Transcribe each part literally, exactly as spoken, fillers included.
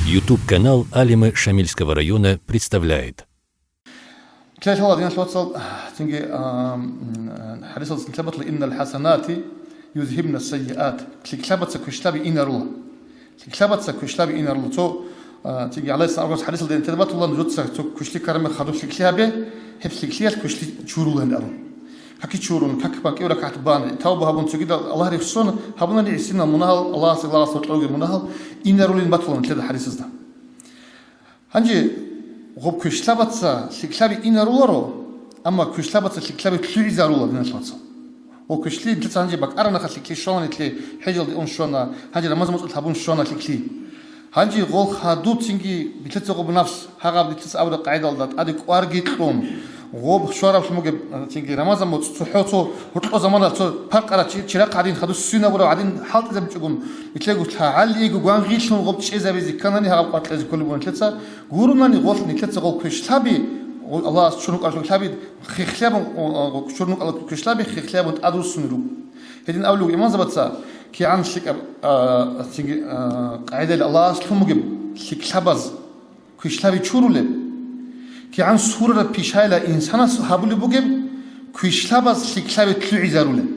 YouTube-канал Алимы Шамильского района представляет. Лъалалъ, диналъул вацал, цинги, а, м, хӀадисалда лъабатла: «Иннал хӀасанати юзгьибна сайиат». ЛъикӀлъабаца квешлъаби инарула. ЛъикӀлъабаца квешлъаби инарула. Цо, а, цинги гӀалайгьиссалам аварагас хӀадисалда лъабатла: «Нужеца цо квешлъи ккараб мехалъ хадуб лъикӀлъи гьабе, гьеб лъикӀлъиялъ квешлъи чурула», – гьаниб абун. Каки чурун, как бакӀив ракагӀат бан, тавба гьабун, цогидал Аллагь рехсон гьабунани гӀисинал мунагьал, Аллагьасе лагъас гьоркьовги мунагьал инарула батулаан лъеда хӀадисазда. Гьанже гъоб квешлъабаца лъикӀлъаби инаруларо, амма квешлъабаца лъикӀлъаби лъугӀизарула, диналъул вацал. Гъоб квешлъи нилъеца гьанже бакӀаранаха, лъикӀлъи щвана нилъе, хӀежалде ун щвана, гьанже рамазан муцӀал гьабун щвана лъикӀлъи. Гьанже гъол хадуб цинги нилъеца гъоб нафс, гьагъаб нилъеца абураб къагӀидалда тӀаде кӀварги кьун, гъоб щвараблъун бугеб, цинги рамазан муцӀ цохӀо цо гьоркьо замана цо паркъараб чи-, чирахъ гӀадин, хадур свинабураб гӀадин хӀалтӀизабичӀогун, нилъего лъагӀалиего гвангъилъун гъоб чӀезабизе кканани, гьагъаб къваркьезе кколеб бугин нилъеца. Гурунани гъолъ нилъеца гъол квешлъаби, гъол Аллагьас чурун кӀвар квешлъаби, хехлъиябун, о, о, чурун кӀвар квешлъаби хехлъиябун тӀадвуссунел руго. Гьедин абулеб имамзабаца, кигӀан лъикӀаб, а, цинги, а, къагӀидал Аллагьас лъун бугеб лъикӀлъабаз квешлъаби чурулеб, кигӀан сурараб пишайила инсанас гьабулеб бугеб квешлъабаз лъикӀлъаби лъугӀизарулеб.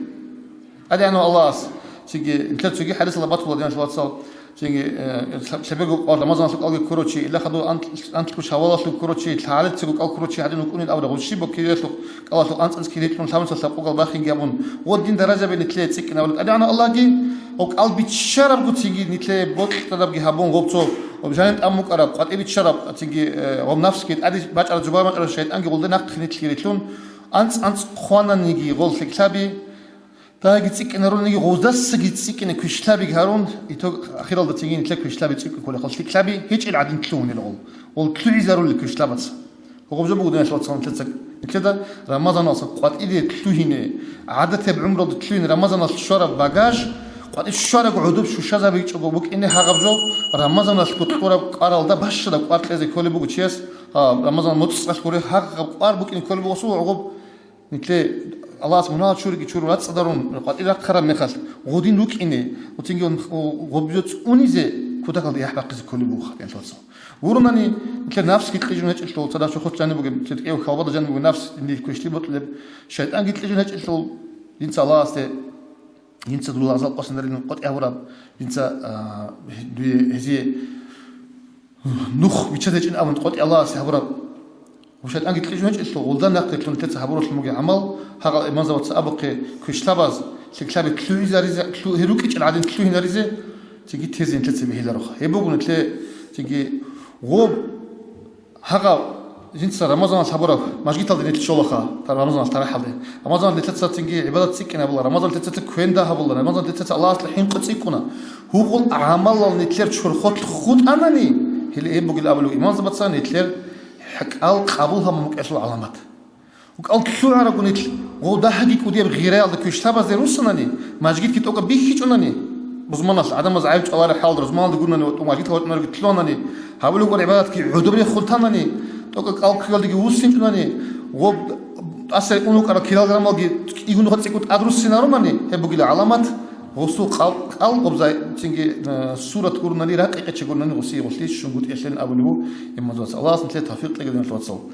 ТӀадегӀанав Аллагьас, цинги, нилъер цоги хӀадисалда батула, диналъул вацал, цинги, э, лъабего къвар рамазаналъул кӀалги ккурав чи, ила хадур анкь-, анкьго шавалалъул ккурав чи, лъагӀалицаго кӀал ккурав чи гьадин вукӀунин абураб, гъущи боккиялъухъ, кӀалалъухъ анцӀ-анцӀ кири кьун, лъабцӀалъа къугал бахинги гьабун, гъодин даражаби нилъее цӀикӀкӀинабулеб. ТӀадегӀанав Аллагьги, гъоб кӀал биччарабго цинги нилъее бокьарабги гьабун, гъоб цо, гъоб жанир тӀамукӀараб, къватӀи биччараб цинги, э, гъоб нафсги тӀаде бачӀараб, зубаре бачӀараб шайтӀанги гъолда нахъе нилъ кири лъун, анцӀ-анцӀ хъвананиги гъол лъикӀлъаби, дагьабги цӀикӀкӀинаруланиги, гъоздасаги цӀикӀкӀине квешлъабиги гьарун, итог ахиралда цинги нилъер квешлъаби цӀикӀкӀун кколехъал, лъикӀлъаби гьечӀел гӀадин лъугьунел гъол. Гъол лъугӀизарулел квешлъабаца. Гъоб жо буго, диналъул вацал, нилъеца, нилъеда рамазаналъа къватӀире лъугьине, гӀадатияб гӀумралда лъугьине, рамазаналъ щвараб багаж, къватӀи щвараб гӀодоб щущазабичӀого букӀине гьагъаб жо, рамазаналъго кьураб кӀваралда бащадаб кӀвар кьезе кколеб буго чияс, а, рамазан муцӀалъго гьагъаб кӀвар букӀине кколеб буго, гъосул гӀогъоб Нилъе Аллагьас мунагьал чуриги чуру рацӀцӀадарун къватӀир рахъараб мехалъ, гъодин рукӀине, гъоцинги гъоб-, гъоб-, цӀунизе кутакалда яхӀ бахъизе кколеб буго, хатӀиялъулцал. Гурунани, нилъер нафсги кьижун гьечӀелъул, цадахъ чохоч жаниб бугеб, церкӀев хьвалбада жаниб бугеб нафс, динде квешлъи бокьулеб, шайтӀанги кьижун гьечӀелъул, динца Аллагьасде, динца дула азал къосинарилан къотӀи гьабураб, динца, а, дуе гьезие нух виччазе гьечӀин абун къотӀи Аллагьасе гьабураб. Ва шайтӀанги кьижун гьечӀелъул, гъолда нахъе лъун нилъеца гьабуралъун бугеб гӀамал, гьагъал имамзабаца абухъе, квешлъабаз, лъикӀлъаби лъугьизаризе, лъу-, гьерукӀичӀел гӀадин лъугьинаризе, цинги тезе нилъеца бихьилароха. Гьеб буго нилъе, цинги гъоб, гьагъав, жинца Рамазаналъ гьабураб, мажгиталде нилъ щолаха, та-, Рамазаналъ тарахӀалде. Рамазаналъ нилъеца цинги гӀибадат цӀикӀкӀин гьабула, Рамазаналъ нилъеца квенда гьабула, Рамазаналъ нилъеца Аллагьасда хӀинкъи цӀикӀкӀуна. Гьугъул гӀамалал нилъер чорхолъ хутӀанани, гьеле гьеб бугил абулев имамзабаца нилъер кӀал къабул гьабун букӀелъул гӀаламат. КӀал лъугӀарагу нилъ гъов дагьаги кӀудияб гъираялда квешлъабазде руссанани, мажгитги тӀокӀаб бихьичӀунани, бузманалъ гӀадамаз гӀайиб чӀвалареб хӀалда рузманалда гунани ва тӀу мажгит гьавачӀунарги лъугьанани, гьабулеб гӀибадатги гӀодобрехун танани, тӀокӀаб кӀал кквеялдаги вуссинчӀунани, гъоб тӀаса унукъарал килограммалги игунухъа цӀикӀкӀун тӀад руссинарунани, гьеб бугила гӀаламат, гъосул кӀал, кӀал гъобзай цинги, э, сурат гурунани, ракъи къече гурунани гъосие гъолъи щунгутӀи элъен абулеб буго имамзабаца. Аллагьас нилъее тавфикъ кьеги, диналъул вацал.